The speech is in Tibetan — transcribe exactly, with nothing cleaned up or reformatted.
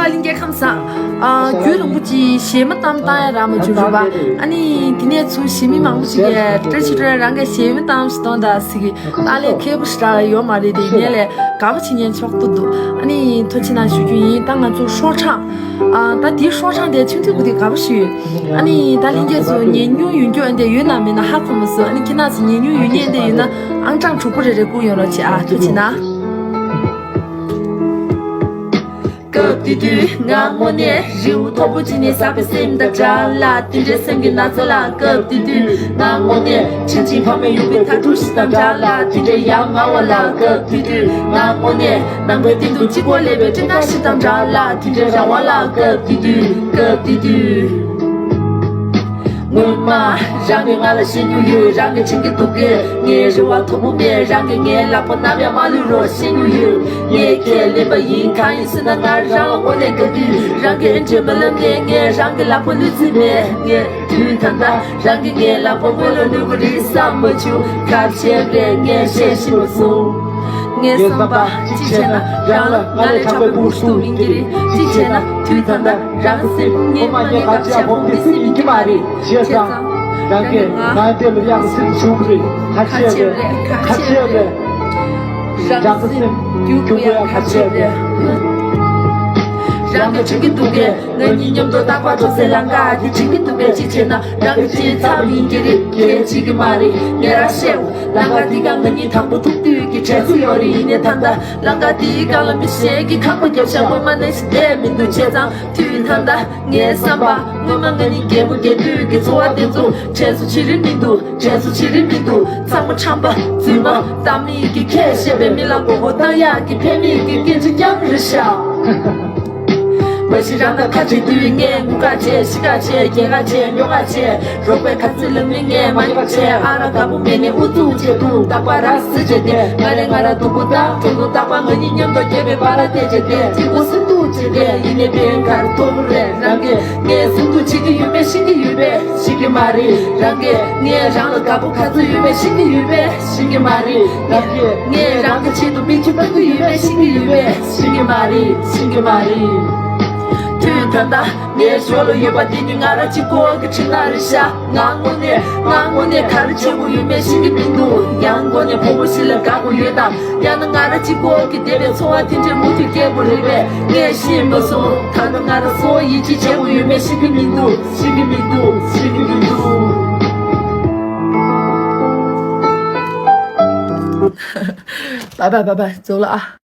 ལྷན་རྒྱས་ཁམས་བཟང་། ཨ། རྒྱུན་རིང་པོ་ཅིག་གཞས་མ་བཏང་བཏང་ཡ་རག་མ་བྱུང་རེད་པ། ཨ་ནི་དེ་ནས་ཚུར་གཞས་མི་མང་པོ་ཅིག་གིས་བཀྲ་ཤིས་སྒྲོལ་རང་གིས་གཞས་མ་བཏང་ཞིག་གཏོང་དང་ཟེར་གི། ཏཱ་ལའི་མཁས་པོ་ཞིག་རག་ཡོད་མ་རེད་དེ། ངས་ལས་དགའ་པོ་བྱེད་མཁན་ཆོག་ཏུ་འདུག་ཨ་ནི་ཐུགས་རྗེ་གནང་ཞུ་རྒྱུ་ཡིན། ད་ང་ཚོ་ཧྲོག་ཁྲག་ཨ། ད་དེའི་ཧྲོག་ཁྲག་དེ་ཆུང་དུས་ཀྱི་དེ་དགའ་པོ་ཞིག་ཡོད། ཨ་ནི་ད་ལྷན་རྒྱས་ཚོ་ཉན་མྱོང་ཡོད་རྒྱུ་ཨ་འདི་ཡོད་ན་མེད་ན་ཧ་གོ་མ་སོང་། ཨ་ནི་ཁྱེད་རང་ཚོ་ཉན་མྱོང་ཡོད་མཁན་ཨ་འདི་ཡོད་ན་ཨང་གྲངས་དྲུག་པོ་རེ་རེ་བསྐུར་ཡོང་རོགས་བྱེད་ཨ། ཐུགས་རྗེ་གནང་། སྐབས་དེ་དུས་ང་དངོས་གནས་རི་བོ་མཐོ་པོ་ཅིག་ནས་ཟགས་པའི་སེམས་དང་འདྲ་ལ། དེ་འདྲའི་སེམས་ཀྱི་ན་ཚ་ལ། སྐབས་དེ་དུས་ང་དངོས་གནས་ཆུང་ཆུང་ཕ་མས་གཡུགས་པའི་ཐ་ཕྲུག་ཞིག་དང་འདྲ་ལ། དེ་འདྲའི་ཡ་ང་བ་ལ། སྐབས་དེ་དུས་ང་དངོས་གནས་ནང་པའི་སྟེང་དུ་གཅིག་པོ་སླེབས་པའི་སྤྲིན་ནག་ཞིག་དང་འདྲ་ལ། དེ་འདྲའི་ར་བ་ལ། སྐབས་དེ་དུས། སྐབས་དེ་དུས། སྔོན་མ་རང་གིས་ང་ལ་བཤད་མྱོང་ཡོད། རང་གིས་དྲན་གྱི་འདུག་གས། ངའི་རེ་བ་མཐོ་པོ་མེད། རང་གིས་ངའི་ལག་པ་ནམ་ཡང་མ་བླུག་རོགས་བཤད་མྱོང་ཡོད། ངས་ཁས་ལེན་པ་ཡིན། གང་ཡིན་ཟེར་ན་ང་རང་ལ་དངོས་གནས་དགའ་དུས། རང་གིས་ཨེ་འདྲས་མ་ལབ་ནས་ངས་རང་གི་ལག་པ་བླུགས་རྩིས་མེད། ངས་དུས་ད་ལྟ་རང་གིས་ངའི་ལག་པ་སྔོན་ལ་བླུག་གི་རེད་བསམ་མ་བྱུང་། ག་རེ་བྱས་པ་རེད། ངས་བཤད་ཤེས་མ་སོང་། ངའི་བསམ་པ། གཅིག་བྱས་ན་རང་ལ་ང་ལས་དྲག་པའི་བུ་ཞིག་ཡིན་གྱི་རེད། གཅིག་བྱས་ན་དུས་ད་ལྟ་རང་སེམས་ངའི་མ་ཉེས་ག་བྱས་ཕོག་པའི་སེམས་ཡིན་གྱི་མ་རེད། བྱས་ཙང་རང་གིས་ང་དེ་ལ་ཡག་སེམས་བྱུང་གི་རེད། ག་བྱས་པ་རེད། ག་བྱས་པ་རེད། རང་སེམས་རྒྱུག་དགོས་ཡག་ག་བྱས་པ་རེད། རང་གིས་དྲན་གྱི་འདུག་གས། ང་གཉིས་མཉམ་དུ་རྟག་པར་འགྲོ་སའི་ལམ་ཁ་དེ་དྲན་གྱི་འདུག་གས། གཅིག་བྱས་ན་རང་གི་སྤྱིའི་ཚབ་ཡིན་གྱི་རེད། གལ་ཆེ་གི་མ་རེད། ངས་རང་བཤད། ལམ་ཁ་འདི་ག་ང་གཉིས་དང་པོ་ཐུག་དུས་ཀྱི་དྲན་གསོ་ཡོད་རེད། ཡིན་ནའི་ད་ལྟ་ལམ་ཁ་འདིའི་སྒང་ལ་མི་གཞན་གྱིས་ཁ་སྤོ་བརྒྱབ་བཞག་སྔོན་མ་ནང་བཞིན་བསྡད་མི་འདུག་བྱས་ཙང་དུས་ད་ལྟ་ངའི་བསམ་པ། སྔོན་མ་ང་གཉིས་རྒད་པོ་རྒད་དུས་ཀྱི་འཚོ་བ་དེ་ཚོ་དྲན་གསོ་བྱེད་རིན་མི་འདུག་དྲན་གསོ་བྱེད་རིན་མི་འདུག་ཚང་མ་ཁྲམ་པ་རྫུན་མ། གཏམ་མེད་ཀྱི་ཁས་བཤད་པའི་མི་ལ་མགོ་སྐོར་བཏང་ཡག་གི་ཕན་མེད་ཀྱི་སྐད་ཆ་རྐྱང་རེད་ཤག་མ་གཞི་རང་དང་ཁ་བྲལ་དུས་ངས་ངུ་ཁ་བྱས། ཤི་ཁ་བྱས། སྐྱེ་ཁ་བྱས། སྨྱོ་ཁ་བྱས། རོགས་པའི་ཁ་རྩོད་ལ་མི་ངས་མ་ཉོ་བྱས། ཨ་ར་དགའ་པོ་མེད་ནས་ཨུ་ཚུགས་བྱས་འདུག་རྟག་པར་ར་བཟི་བྱས་ཏེ། ང་རེ་ང་ར་སྡུག་པོ་བཏང་འགྲོ་འདུག་རྟག་པར་ང་གཉིས་མཉམ་དུ་སྐྱེས་པའི་བར་ལ་བལྟས་བྱས་ཏེ། གཅིག་པོ་སེམས་སྡུག་བྱས་ཏེ། ཡིན་ནའི་ཕན་ག་རེ་ཐོགས་རེད། རང་གིས་ངས་སེམས་སྡུག་བྱེད་ཀྱི་ཡོད་མེད་ཤེས་ཀྱི་ཡོད་པས་ཤེས་ཀྱི་མ་རེད། རང་གིས་ངས་རང་ལ་དགའ་པོ་ག་ཚོད་ཡོད་མེད་ཤེས་ཀྱི་ཡོད་པས་ཤེས་ཀྱི་མ་རེད། རང་གིས་ངས་རང་གི་ཆེད་དུ་མིག་ཆུ་བཏང་གི་ཡོད་མེད་ཤེས་ཀྱི་ཡོད་པས་ཤེས་ཀྱི་མ་རེད། ཤེས་ཀྱི་མ་རེད། དུས་ད་ལྟ་ངའི་ཞོར་ལ་ཡོད་པ་འདི་ནི་ང་རང་གཅིག་པོ་གི་འཆི་ལྟས་རེད་ཤག་ང་དངོས་གནས་ང་དངོས་གནས་ག་རེ་བྱེད་དགོས་ཡོད་མེད་ཤེས་ཀྱི་མི་འདུག་ཡང་དངོས་གནས་ཕོ་མོ་ཞིག་ལ་དགའ་དགོས་ཡོད་དམ། ཡང་ན་ང་རང་གཅིག་པོ་གི་བདེ་བའི་འཚོ་བ་དེ་འདྲའི་མུ་མཐུད་སྐྱེལ་དགོས་རེད་པས། ངས་ཤེས་མ་སོང་། ད་ལྟ་ང་རང་གསོ་བ་ཡིད་ཆེས་བྱེད་དགོས་ཡོད་མེད་ཤེས་ཀྱི་མི་འདུག་ཤེས་ཀྱི་མི་འདུག་ཤེས་ཀྱི་མི་འདུག་བ་བ་བ་བ་ཛོ་ལ་ཨ།